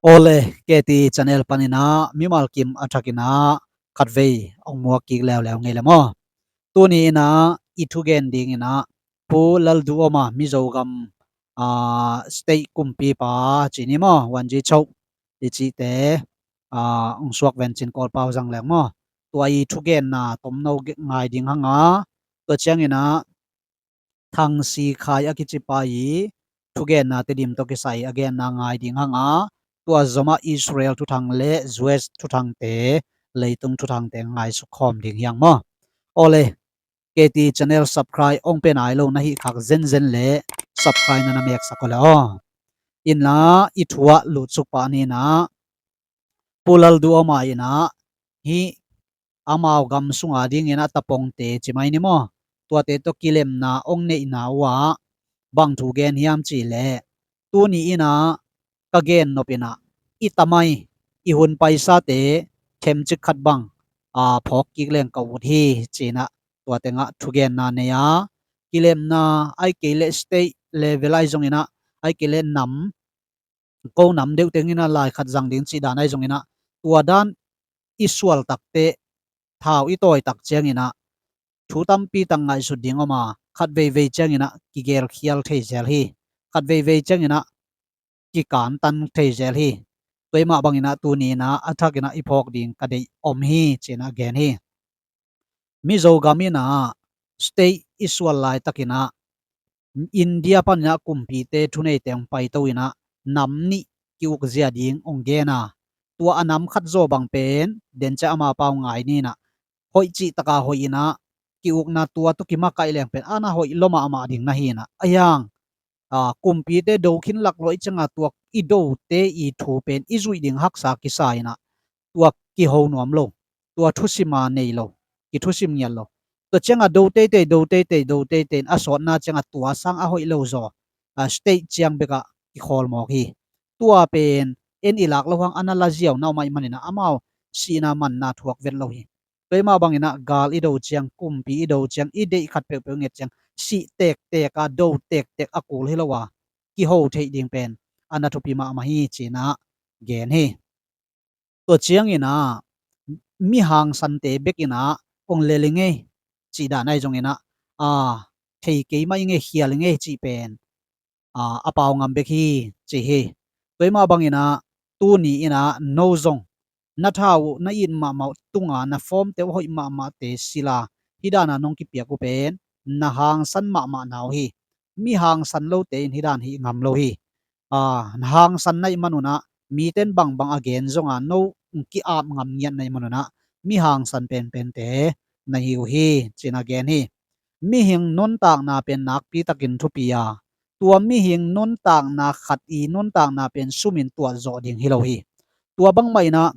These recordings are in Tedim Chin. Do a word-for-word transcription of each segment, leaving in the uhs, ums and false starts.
Awle, K T channel paninah mimal kim a thakinah khatvei hong muak kik leuleu ngei le maw? Tuni inah i thugen dinginah Pu Lalduhoma Mizogam, aa, state kumpipa cih ni maw, Wanji Choh i cihte, aa, hong suak vencin Kawlpau zang leng maw? Tua i thugenna tomno ngai ding hanga, tua cianginah Thang Si Khai a kicipa i thugenna Tedim tawh kisai a genna ngai ding hanga, tua zomah Israel thuthang le U S thuthangte, leitung thuthangte ngaisuk khawm ding hiang maw? Awle, K T channel subscribe hong pe nai lo na hih khak zenzen le subscribe na na meksak aw le aw. Inla i thu ah lutsuk pah ninah Pu Lalduhoma inah hih amau gam sunga dinginah tapongte ci mai ni maw? Tuate tawh kilemna hong neihna uhah bang thu gen hiam cihleh, tuni inah ka gen nop inah i tamai i hun paisate themcik khat bang, aa, phawk kik leng ka ut hi, cinah tua tengah thugenna nei a, kilemna ai kei leh state level ai zonginah ai kei leh nam, ko nam deuh tenginah lai khat zang ding cih dan ai zonginah tua dan i sual takteh, thau i tawi tak cianginah thu tampi tak ngaihsut ding om a, khat veivei cianginah kigelkhial thei zel hi. Khat veivei cianginah kikantan thei zel hi. Tua mah banginah tuni inah a thakinah i phawk ding ka deih om hi, cinah gen hi. Mizogam inah state i sual laitakinah India paninah kumpite thuneite hong paito inah nam nih ki-ukzia ding hong gen a, tua a nam khat zaw bang pen dencia amau pau ngai ninah hoih cihtaka hoih inah ki-ukna tua tawh kimakaih leng pen ana hoih lua mahmah ding na hinah a hiang, aa, kumpite do khin lak luai cianga tua i dote i thu pen i zuih ding haksa kisa inah tua kiho nuam lo, tua thusima nei lo, kithusim ngiat lo. Tua cianga do teitei, do teitei, do teitei in a sawtna cianga tua sang a hoih lo zaw, aa, state ciang bekah kikhawlmawk hi. Tua pen en i lak loh hang ana la ziau na om ahih maninah amau sihna manna thuak vet lo hi. Tua mah banginah gal i do ciang, kumpi i do ciang, i deih khat peuhpeuh nget ciang sih tektek a, do tektek a kul hi lo a, kiho theih ding pen ana thupi mahmah hi, cinah gen hi. Tua cianginah mi hangsante bekinah hong lel i ngei cih dan ai zonginah, aa, thei kei mah i ngei, khial i ngei cih pen, aa, a pau ngam bek hi, ci hi. Tua mah banginah tuni inah no zong na thau uh, na it mahmah uh tunga na fawmte uh hoih mahmahte sila hih dana nong kipiak uh pen na hangsan mahmah na uh hi. Mi hangsan lote in hih dan hih ngam lo hi. Aa, na hangsan na hih manunah miten bangbang a gen zonga no ki-ap ngam ngiat na hih manunah mi hangsan penpente na hi uh hi, cinah gen hi. Mihing nuntakna pen nakpi takin thupi a, tua mihing nuntakna khat i nuntakna pen sumin tuat zawh ding hi lo hi. Tua bangmah inah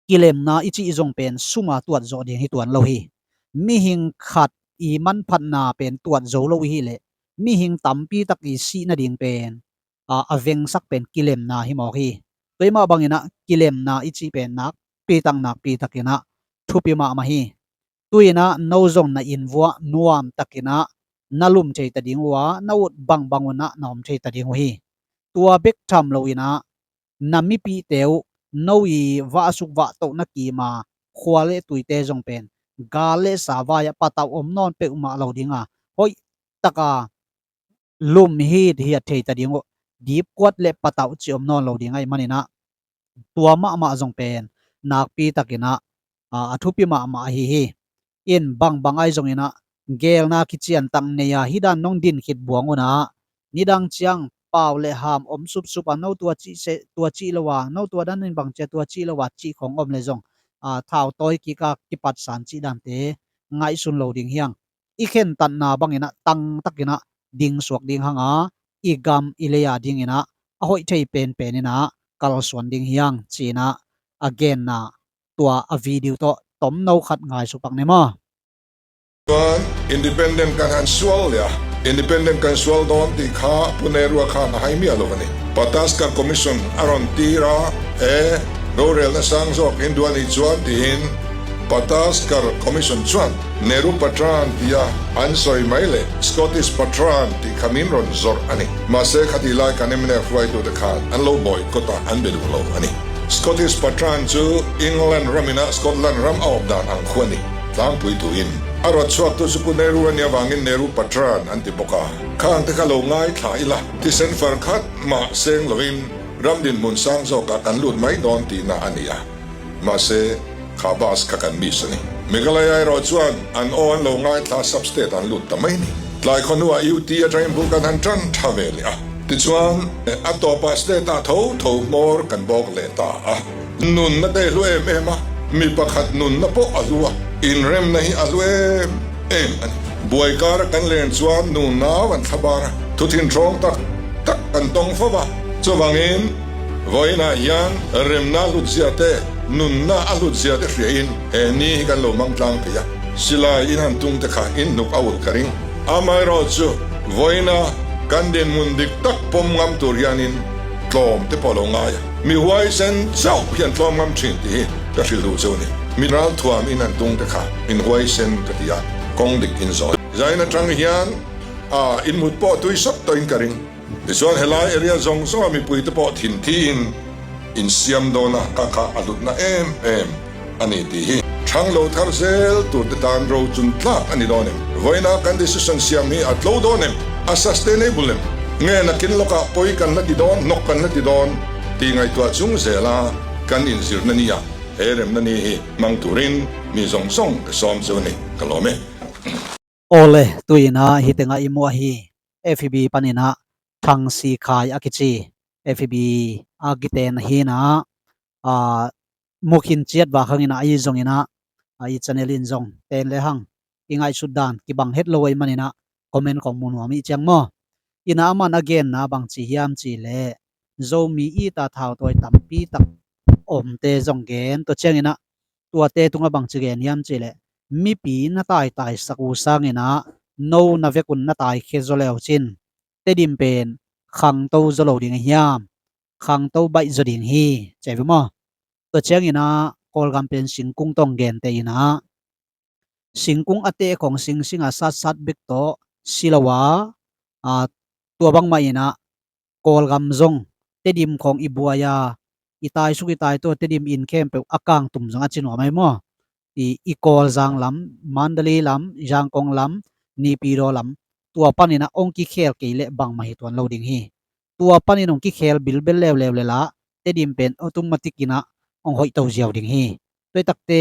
kilemna i cih zong pen suma tuat zawh ding hi tuan lo hi. Mihing khat i manphatna pen tuat zo lo i hih leh mihing tampi tak i sih nading pen, aa, a vengsak pen kilemna hi mawk hi. Tua mah banginah kilemna i cih pen nakpi tak nakpi takinah thupi mahmah hi. Tu inah no zong na innvuah nuam takinah na lum thei ta ding uh a, na ut bangbang unah na om thei ta ding uh hi. Tua bek tham lo inah na mipihte uh no i vahsuk vahtohna kima khua le tuite zong pen gal le sa vai-ah patauh om nawn peuhmah lo dinga, hoih taka lum hit hiat thei ta ding uh, dipkuat le patauh cih om nawn lo ding ahih maninah tua mahmah zong pen nakpi takinah, aa, a thupi mahmah ahi hi. In bangbang ai zonginah geelna kiciantak nei a, hih dan nong din khit buang unah nidang ciang pau le ham om supsup a, no tua cih se, tua cih lo a, no tua dan in bang cia tua cih lo a, cih khong om le zong, aa, thau tawi kika kipatsan cih dante ngaihsun lo ding hiang. I khentatna banginah tangtakinah dingsuak ding hanga, i gam i lei-a dinginah a hoih thei penpen inah kalsuan ding hiang, cinah a genna tua a video tawh tomno khat ngaisuk pak ni maw? Independent kan han sual le a, independent kan sual dawn ti kha Pu Nehru a kha na hai miah lo a ni. Pataskar Commission a ron tir a, e, rorelna sang zawk in duan hi cuan tiin Pataskar Commission chuan Nehru Patran tia an sawi mai leh Scottish Patran tih kha min rawn zawrh a ni. Mahse, khatih lai kan M N F ruaitute khan an lo boycott a, an be duh lo a ni. Scottish Patran chu England raminah Scotland ram a awp dan ang khu a ni. Tlangpui tuin a rawt chhuaktu chu Pu Nehru a nih avangin Nehru Patran an ti bawk a. Khangte kha lo ngaithla ila, thisen far khat mah seng loin ram dinhmun sang zawkah kan lut mai dawn tihna a ni a. Mahse, kha bus kha kan miss a ni. Meghalaya erawh chuan an aw an lo ngaithla, sub-state an lut ta mai ni. Tlai khaw hnuah U T aṭangin bul kan han ṭan ṭha ve leh a. Tichuan, a tawpah state-ah tho tho hmawr kan bawk leh ta a. Nunna te hlu em em a, mi pakhat nunna pawh a hlu a, inremna hi a hlu em em a ni. Buai kara kan len chuan nunau an thlabar a, thuthin ṭhawng tak tak kan tawng fo va. Chuvangin, vawiinah hian remna a hlutzia te, nunna a hlutzia te hriain he ni hi kan lo mangtlang thei a. Silai in han tung te kha in hnuk a ulh ka ring. Amaherawhchu, vawiina kan dinhmun dik tak pawm ngam tur hianin tlawm te pawh lo ngai a. Mi huaisen chauh hian tlawm ngam ṭhin tih hi ka hrilh duh cheu a ni. Mi ralthuam in han tung te kha in huaisen ka ti a, kawng dik in zawi. Zanin aṭang hian, a, in mut pawh tui sawt tawhin ka ring. Tichuan, helai area zawng zawnga mipuite pawh thin thiin insiam dawn a, kha kha a hlutna em em a ni tih hi. Ṭhang lo thar zel turte tan ro chun tlak a ni dawn em? Vawiina kan decision siam hi a tlo dawn em? A sustainable em? Nge nakin lawkah pawi kan la ti dawn, nawk kan la ti dawn tih ngaihtuah chung zela kan inzirna ni-ah he remna ni hi hmang turin mi zawng zawng ka sawm cheu a ni. Ka lawm e. Awle, tuinah hih tengah i muh ahi, F B paninah Thangsikhai a kici, F B a kiten hinah, a, mukhin chiat vak hanginah ahi zonginah, a, i channel in zong ten le hang i ngaihsut dan kibang het lo ahi maninah comment kong mu nuam ih ciang maw? Inah aman a genna bang ci hiam cihleh, Zomi ita thautawi tampi tak awmte zong gen, tua cianginah tuate tungah bang ci gen hiam cihleh, mipi na taitaisak uh sanginah no na vek un na taikhia zaw leu cin, Tedim pen khangto zaw lo ding hiam, khangto baih zaw ding hi, ci ve maw? Tua cianginah Kawlgam pen singkung tawng gen teh inah, singkung a teh khawng singsinga satsat bek tawh si lo a, a, tua bangmah inah Kawlgam zong Tedim khawng i buai a, i taisuk i taito Tedim in khempeuh a kang tum zong a ci nuam ahi maw? I, i Kawlzang lam, Mandalay lam, Zangkong lam, Naypyidaw lam, tua paninah hong kikhel kei leh bangmah hi tuan lo ding hi. Tua panin hong kikhel bilbel leuleu leh lah Tedim pen automatic inah hong hoih to ziau ding hi. Tua i takte,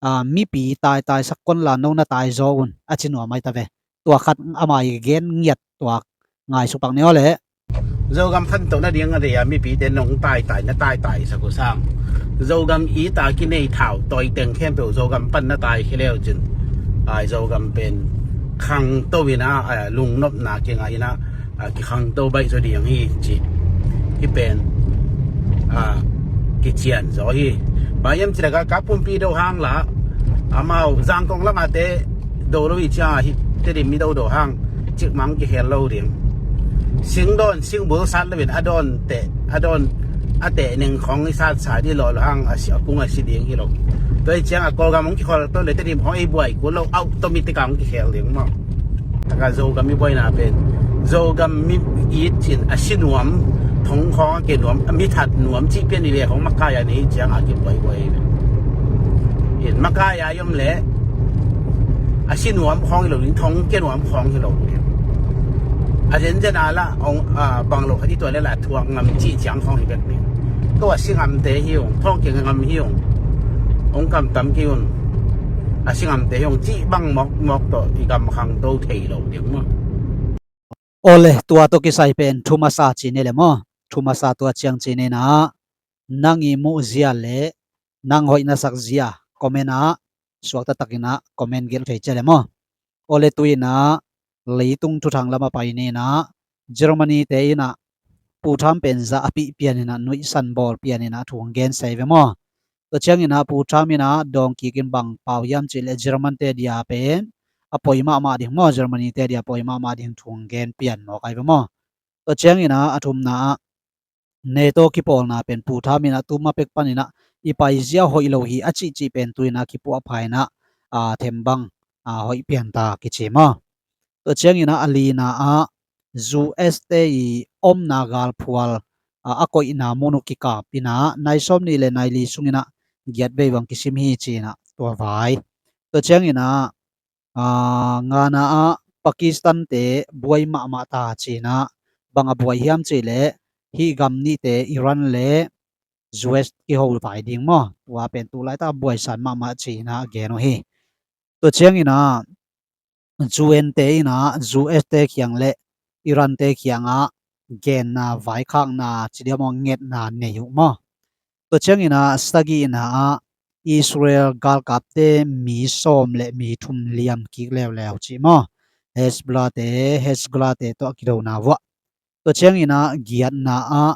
a, mipi taitaisak kon la, no na tai zaw un, a ci nuam ahi ta ve. Tua khat amah i gen ngiat tuak ngaihsuk pak ni aw leh. Zogam khantohna ding a dei a, mipite nong taitai na taitaisak uh sang, Zogam ita kinei thautawi teng khempeuh Zogam pan na taikhia leu cin, ai, Zogam pen khangto inah, a, lungnopna kingah inah, a, kikhangto baih zaw ding hi ci. Hih pen, a, kician zaw hi. Bang hiam cih leh ka, ka pumpi do hang lah, amau Zangkong lamah te do lo hi ciang a, hih Tedim mi do do hang cikmang kikhel lo ding. Sing dawn, sing bul sat loin a dawn teh, a dawn a teh ning khawng i sat sa dih lo lo hang, a si, a kung a si ding hi lo. Tua hi ciang a Kawlgam hong kikhel to le Tedim hong ei buai kul lo, automatic a hong kikhel ding maw? Taka Zogam mi buaina pen, Zogam mi it cin a si nuam, thong khawng a ke nuam, a mi that nuam cih pian i ve khawng makai a nei ciang a kibuai buai. In makai a i om leh a si nuam khawng hi lo ding, thong ke nuam khawng hi lo ding. A zenzen a lah hong, a, bang lo khat i tuah leh lah thuak ngam cih ciang khawng hi bek ding. Ko a si ngamte hi ung, thong ke ngam hi ung, hong kam tam kei un. A si ngamte hi ung cih bang mawk mawk tawh i gam khangto thei lo ding maw? Awle, tua tawh kisai pen thu masa ci ni le maw? Thu masa tua ciang ci ni inah, nang i muh zia le nang hoih na sak zia comment ah suakta takinah comment gelh thei cia le maw? Awle, tu inah leitung thuthang lamah pai ni inah, Germany te inah Pu Trump pen zah a pih pian inah, nuihsan bawl pian inah thu hong gen sa hi ve maw? Tua ciang inah Pu Trump inah dawng kikin bang pau hiam cih leh German te dia pen a poi mahmah ding maw, Germany te dia poi mahmah ding thu hong gen pian mawk ahi ve maw? Tua ciang inah a thumna ah NATO kipawlna pen Pu Trump inah tuma pek pan inah i paizia hoih lo hi a cihcih pen tu-in ah kipuahpha in ah, a, thembang, a, hoih pian ta kici maw. Tua ciangin ah a lina ah U S te i omna galphual, a, a koihna mun uh kikap in ah nai sawmnih le nai li sungin ah giat vei bang kisim hi ci-in ah tua vai. Tua ciangin ah, a, ngana ah Pakistan te buai mahmah ta ci-in ah bang a buai hiam cih leh hih gam nihte Iran le U S kiho vai ding maw. Tua pen tu laitak buaisan mahmah ci-in ah gen uh hi. Tua ciangin ah U N te in ah U S te kiang le Iran te kiangah genna, vaikhakna, ci diam aw, ngetna nei uh maw. Tua ciangin ah sagihna ah Israel galkapte mi sawm le mi thum liam kik leuleu cih maw. Hezbollah te, Hezbollah te tawh a kidona vuah. Tua ciangin ah giatna ah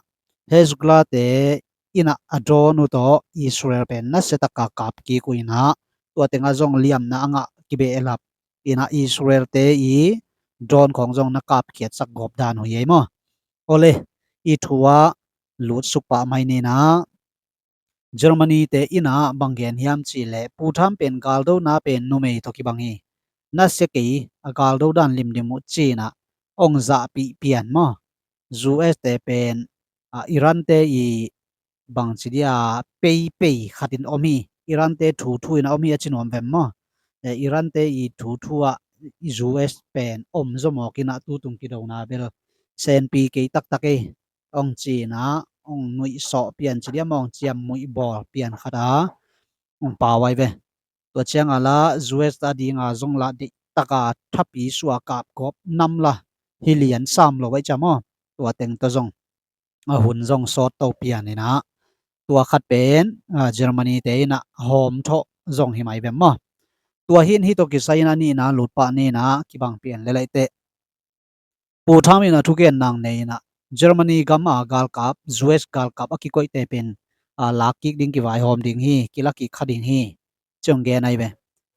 Hezbollah te in ah a drone uh tawh Israel pen nasia taka kap kik uh in ah tua tengah zong liamna a ngah kibehlap in ah Israel te i drone khawng zong na kapkhiatsak gawp dan uh hi ei maw. Awle, i thu ah lutsuk pah mai ni in ah Germany te in ah bang gen hiam cih leh Pu Trump pen galdona pen numei tawh kibang hi. Nasia kei, a galdo dan limlim uh ci-in ah ong zahpih pian maw. U S te pen, a, Iran te i bangci dia peipei khatin om hi. Iran te thuthu in ah om hi a ci nuam vem maw. E, Iran te i thuthu ah U S pen om zaw mawk in ah tutung kidona bel senpi kei taktak ei. Ong ci-in ah ong nuihsawh pian ci diam aw, ong ciamnuih bawl pian khat a ong pau ai ve. Tua ciang a la U S a dinga zong la deihtaka thapi sua kapgawp nam la hi lian sam lo ai ciam aw. Tua teng tawh zong a hun zong sawt to pian in ah tua khat pen, a, Germany te in ah hawm thawh zong hi mai vem maw. Tua hi in hih tawh kisai in ah nihna lutpah ni in ah kibang pian lelaihteh Pu Trump in ah thugen nang nei in ah Germany gam a galkap, U S galkap a kikoihte pen, a, lak kik ding kivaihawm ding hi, kila kik kha ding hi. Ci ong gen ai ve.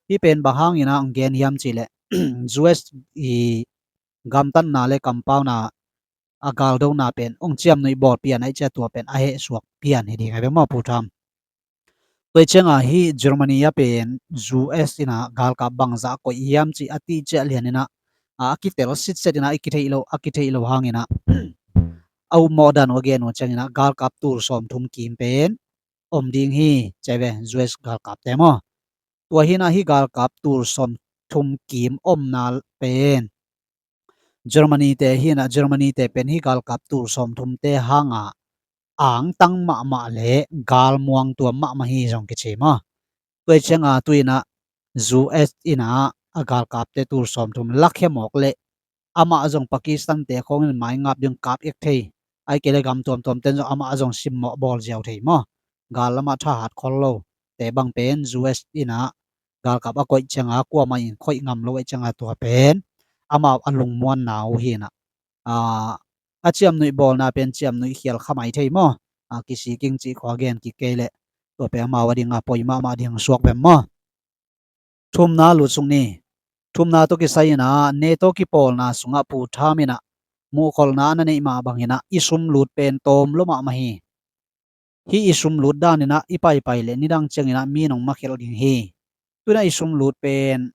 Hih pen bang hangin ah ong gen hiam cih leh U S i gamtatna le kampauna a galdona pen ong ciamnuih bawl pian ai cia tua pen a hehsuak pian hi ding ai ve maw Pu Trump. Tua cianga hih Germany a pen U S in ah galkap bangzah koih hiam cih a tih ciah lian in ah, a, a kitel sitset in ah i kitheih lo, a kitheih lo hangin ah a upmawh dan uh a gen uh ciangin ah galkap tul sawmthum kim pen om ding hi ci ai ve U S galkapte maw. Tua hi in ah hih galkap tul sawmthum kim omna pen Germany te hi in ah Germany te pen hih galkap tul sawmthumte hanga angtang mahmah le galmuang tuam mahmah hi zong kici maw. Tua cianga tu in ah U S in ah a galkapte tul sawmthum lakhia mawk leh amah zong Pakistan te khawngin maingap ding kap ek thei. Ai kei le gam tuamtuam ten zong amah zong simmawh bawl ziau thei maw. Gal lamah thahat khol lo te bang pen U S in ah galkap a koih cianga kuamah in khoih ngam lo ai cianga tua pen amau a lungmuanna uh hi in ah, a, a ciamnuih bawlna pen ciamnuih khial kha mai thei maw. A, kisiking cih khua gen kik kei leh tua pen amau a dinga poi mahmah ding suak vem maw. Thumna lutsuk ni. Thumna tawh kisai in ah NATO kipawlna sungah Pu Trump in ah muhkholhna a na neih mah bangin ah i sum lut pen tawm lo mahmah hi. Hih i sum lut dan in ah i paipai leh nidang ciangin ah mi nong makhelh ding hi. Tu in ah i sum lut pen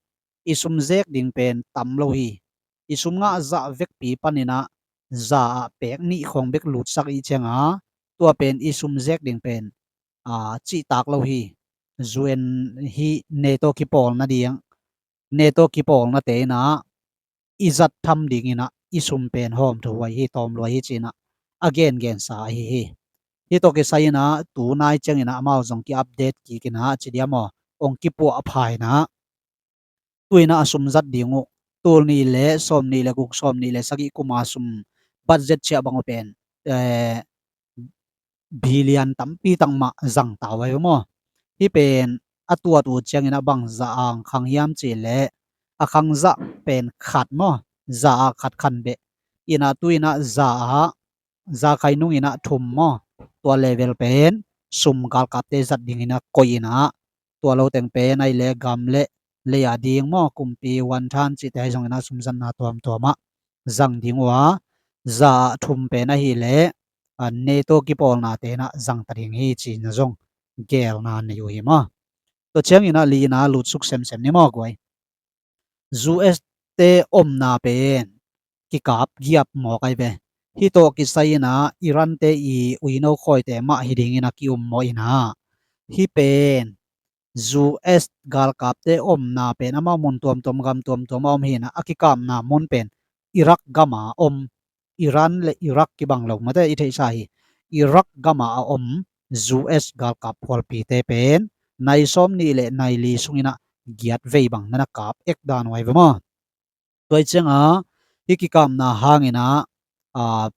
i sum zek ding pen tam lo hi. I sum ngah zah vekpi panin ah za ah pek nih khawng bek lutsak i cianga tua pen i sum zek ding pen, a, cihtak lo hi. U N hi NATO kipawlna ding, NATO kipawlnate in ah i zat tham dingin ah i sum pen hawm thuhuai hi, tawm luai hi ci-in ah a gengensa ahi hi. Hih tawh kisai in ah tunai ciangin ah amau zong ki-update kik in ah ci diam aw, ong kipuahpha in ah tu in ah a sum zat ding uh tul nih le sawm nih le guk, sawm nih le sagih kuma sum budget ciah bang uh pen, eh, billion tampi tak mah zang ta uh ai ve maw. Hih pen a tuat uh ciangin ah bangzah ang khang hiam cih leh a khang zah pen khat maw, za ah khat khan beh. In ah tu in ah za ah, za khai nung in ah thum maw. Tua level pen sum galkapte zat dingin ah koih in ah tua lo teng pen ai le gam le lei a ding maw, kumpi, wanthan cihte ahi zongin ah sum zatna tuamtuam ah zang ding uh a, za ah thum pen ahih leh, a, NATO kipawlnate in ah zang ta ding hi ci-in ah zong gelna nei uh hi maw. Tua ciangin ah lina lutsuk semsem ni maw guai. U S te omna pen kikap giap mawk ai ve. Hih tawh kisai in ah Iran te i uino khawite mah hi dingin a ki-um mawh in ah, hih pen U S galkapte omna pen amau mun tuamtuam gam tuamtuam a om hi in ah, a kikapna mun pen Iraq gama om, Iran le Iraq kibang lo mate i theihsa hi. Iraq gama a om U S galkap phualpite pen nai sawm nih le nai li sungin ah giat vei bang na na kap ek dan uh ai ve maw. Tua i cianga hih kikapna hangin ah, a,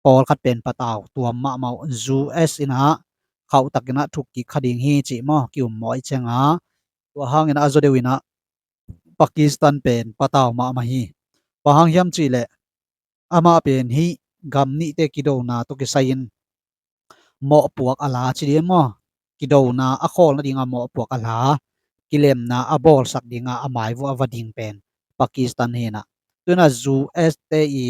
pawlkhat pen patau tuam mahmah uh. U S in ah khauhtakin ah thuk kik kha ding hi cih maw ki-um mawh i cianga, tua hangin ah a zaw deuh in ah Pakistan pen patau mahmah hi. Bang hang hiam cihleh amah pen hih gam nihte kidona tawh kisai-in mawhpuak a la ci ding maw, kidona a khawl nadinga mawhpuak a la, kilemna a bawlsak dinga a mai vuah a va ding pen Pakistan hi in ah. Tu in ah U S te i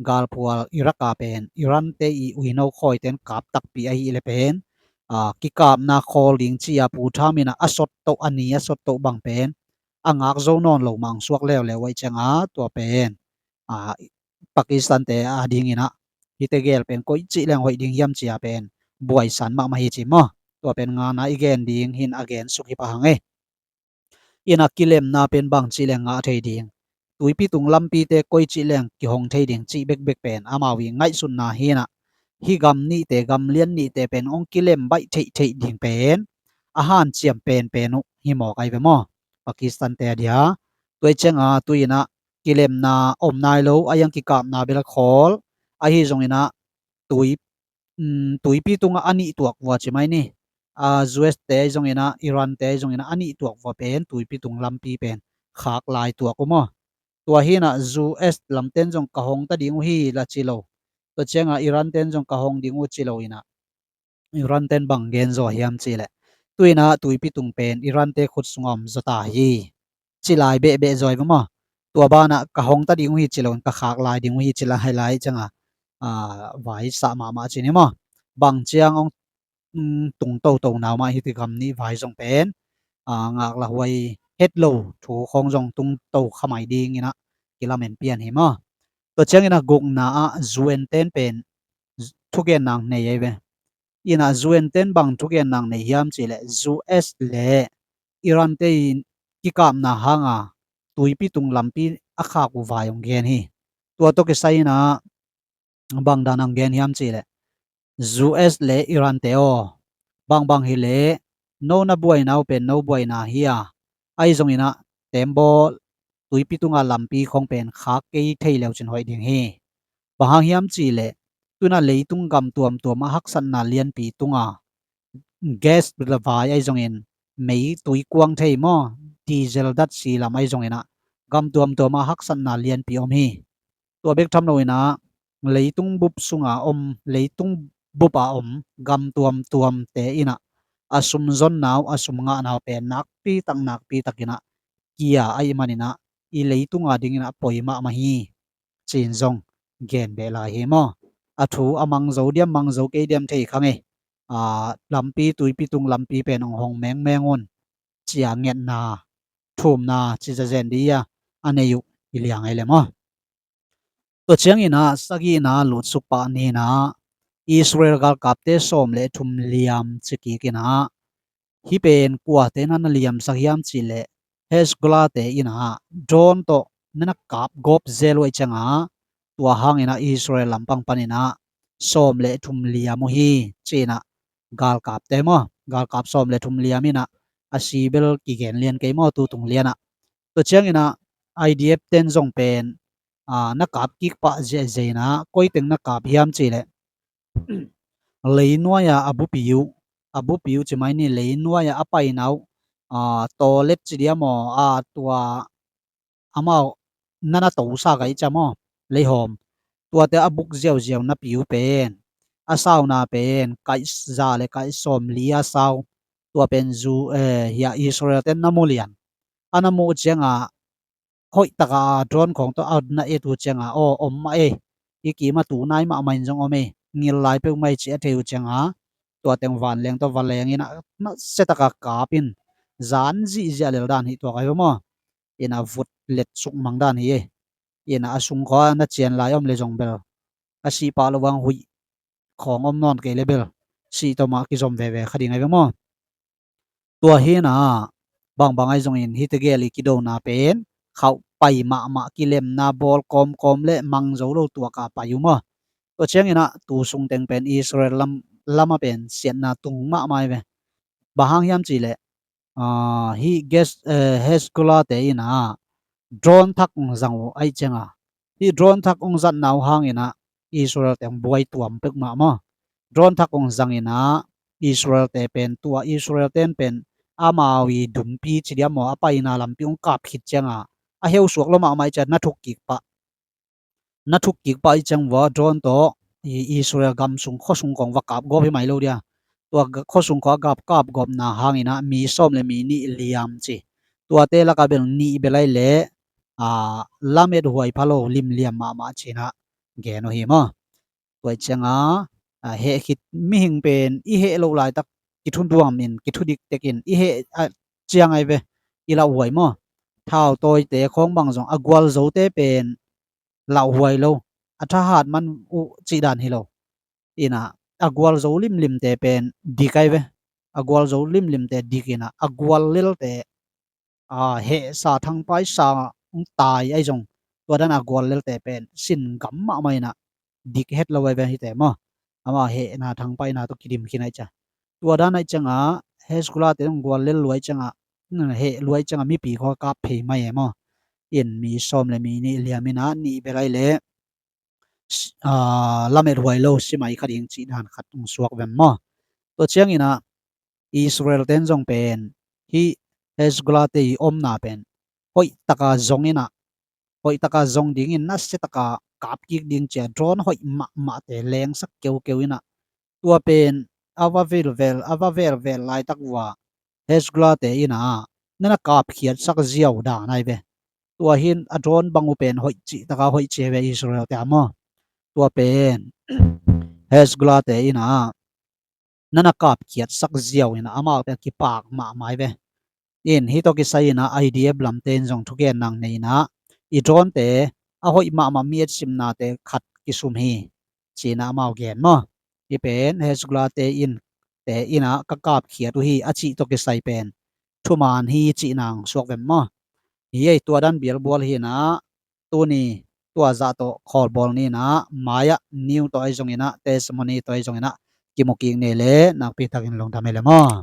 galphual Iraq a pen Iran te i uino khawite in kap takpi ahih leh pen, a, kikapna khawl ding ci-a Pu Trump in ah a sot toh, a ni a sot toh bang pen a ngak zo nawn lo mah hong suak leuleu uh ai cianga, tua pen, a, Pakistan te a dingin ah hihte gel pen koici leng hoih ding hiam ci-a pen buaisan mahmah hi ci maw. Tua pen ngana i gen ding hi in a gen suk hi pah hang e. In ah kilemna pen bangci leng ngah thei ding, tuipi tung lampite koici leng kihong thei ding cih bekbek pen amau i ngaihsutna hi in ah, hih gam nihte, gam lian nihte pen hong kilem baih theihtheih ding pen a hanciam penpen uh hi mawk ai ve maw, Pakistan te a dia. Tua i cianga tu in ah kilemna om nai lo, a iang kikapna bel a khawl, ahi zongin ah tui, um, tuipi tungah a nih tuak vua ci mai ni. A, U S te ahi zongin ah, Iran te ahi zongin ah a nih tuak vua pen tuipi tung lampi pen khak lai tuak uh maw. Tua hi in ah U S lamten zong ka hong ta ding uh hi la ci lo. Tua cianga Iran ten zong ka hong ding uh ci lo in ah, Iran ten bang gen zaw hiam cihleh, tu in ah tuipi tung pen Iran te khut sungah om zaw ta hi, ci lai behbeh zaw ai ve maw. Tua banah ka hong ta ding uh hi ci lo in ka khak lai ding uh hi ci lai, lai cianga, a, vai sah mahmah ci ni maw. Bang ciang hong, um, tung toto nau mah hih ti gam nih vai zong pen, a, ngaklah huai het lo thu khawng zong tung to kha mai dingin ah kilamen pian hi maw. Tua ciangin ah gukna ah U N ten pen thugenna nei ai ve. In ah U N ten bang thugenna nei hiam cihleh, U S le Iran te in kikapna hanga tuipi tung lampi a khak uh vai hong gen hi. Tua tawh kisai in ah bang dan hong gen hiam cihleh, U S le Iran te aw, bangbang hileh no na buaina uh pen no buaina hi a, ahi zongin ah tembaw tuipi tunga lampi khawng pen khak kei thei leu cin hoih ding hi. Bang hang hiam cihleh, tu in ah leitung gam tuamtuam a haksatna lianpi tunga gas vai ahi zongin, mei tui kuang thei maw, diesel datsi lam ahi zongin ah gam tuamtuam a haksatna lianpi om hi. Tua bek tham lo in ah leitung bup sunga om, leitung bup a om gam tuamtuamte in ah a sum zonna uh, a sum ngahna uh pen nakpi tak nakpi takin ah kia ahih manin ah i leitunga dingin ah poi mahmah hi, ci-in zong gen beh lai hi maw. A thu a mang zo diam, mang zo kei diam thei kha ngei. A, lampi, tuipi tung lampi pen hong hong mengmeng un, ci-a ngetna, thumna ci zazen dih a, a nei uh i liang ei le maw. Tua ciangin ah sagihna lutsuk pah ni in ah Israel galkapte sawm le thum liam ci kik in ah, hih pen kuate in ah na liamsak hiam cihleh, Hezbollah te in ah drone tawh na na kap gawp zel uh ai cianga, tua hangin ah Israel lampang panin ah sawm le thum liam uh hi, ci-in ah galkapte maw, galkap sawm le thum liam in ah, a si bel kigen lian kei maw, tu tung lian ah. Tua ciangin ah I D F ten zong pen, a, na kap kik pah ziahziah in ah, koi teng na kap hiam cihleh, leinuai-a a bupi uh, a bupi uh ci mai ni, leinuai-a a paina uh, a, toilet ci diam aw, a, tua amau na na tosa kaih ciam aw, leihawm, tuate a buk ziauziau napi uh pen, a sauna pen kaih za le kaih sawm li a sau. Tua pen zu, eh, hia Israel ten na mu lian. A na muh cianga hoih taka drone khawng tawh a na et uh cianga, aw, om mah e, i kima tu nai mahmah in zong om e, ngil lai peuh mah e ci a thei uh cianga, tua teng vanleng tawh va leng in ah, nasia taka kap in, zan zihziah lel dan hi tuak ahi ve maw. In ah vut let suk mang dan hi e. In ah a sung khua na cian lai om le zong bel, a sih pah lo vang huih khawng om nawn kei le bel, sih tawh mah kizom veve kha ding ahi ve maw. Tua hi in ah, bangbang ahi zongin hihte gel i kidona pen khauh pai mahmah, kilemna bawl kawmkawm le mang zo lo tuak a pai uh maw. Tua ciangin ah tu sung teng pen Israel lam, lam ah pen siatna tung mahmah ahi ve. Bang hang hiam cih leh, ah, hih ges, eh, Hezbollah te in ah drone thak hong zang uh ahih ciang a, hih drone thak hong zatna uh hangin ah Israel te hong buai tuam pek mah maw. Drone thak hong zang in ah Israel te pen, tua Israel ten pen amau i dumpi ci diam maw, a paina lampi hong kap khit ciang a, a heu suak lo mahmah ahih ciang na thuk kik pah, na thuk kik pah ahih ciang vua drone tawh i Israel gam sung, khua sung khawng va kap gawp hi mai lo dia. Tua ga-, khua sung khawng a kap, kap gawpna hangin ah mi sawm le mi nih liam ci. Tuate lakah bel nih bel ahih leh, ah, lamet huai pha lo, limliam mahmah ci in ah gen uh hi maw. Tua ahih ciang a, ah, heh khit mihing pen i heh loh laitak kithuduam in, kithudik tek in i heh, ah, ciang ahi ve, i lauhuai maw. Thautawite khawng bang zong a gualzote pen lauhuai lo, a thahat man uh cih dan hi lo. In ah a gualzo limlimte pen dik ahi ve. A gualzo limlimte dik in ah, a gual lelte, ah, hehsa thangpaisa hong tai ahi zong, tua dan a gual lelte pen sin gam mahmah in ah dik het lo ahi ve hihte maw. Amau hehna thangpaina tawh kidim khin ahih ciang. Tua dan ahih ciang a, Hezbollah te zong gual lel lua ahih ciang a, heh lua ahih ciang a mipi khawng kap phei mai e maw. In mi sawm le mi nih liam in ah, nih bel ahih leh, ah, lamet huai lo, si mai kha ding cih dan khat hong suak vem maw. Tua ciangin ah Israel ten zong pen hih Hezbollah te i omna pen hoih taka zong in ah, hoih taka zong dingin nasia taka kap kik ding ci a drone hoih mahmahte lengsak keukeu in ah, tua pen a va velvel, a va velvel laitak vua Hezbollah te in ah na na kapkhiatsak ziau dan ahi ve. Tua hi in a drone bang uh pen hoih cih taka hoih ci ahi ve Israel te a maw. Tua pen Hezbollah te in ah na na kapkhiatsak ziau in ah amaute a kipak mahmah ahi ve. In hih tawh kisai in ah I D F lamte in zong thugen nang nei in ah, i drone te a hoih mahmah mi etsimnate khat kisum hi, ci in ah amau gen maw. Hih pen Hezbollah te in, te in ah ka kapkhiat uh hi a cih tawh kisai pen thuman hi cih nang suak vem maw. Hi ei, tua dan bialbual hi in ah, tuni tua zah tawh khawlbawl ni in ah, mai-ah new tawh ahi zongin ah, testimony tawh ahi zongin ah kimu kik ni leh nakpi takin lungdam hi leh maw.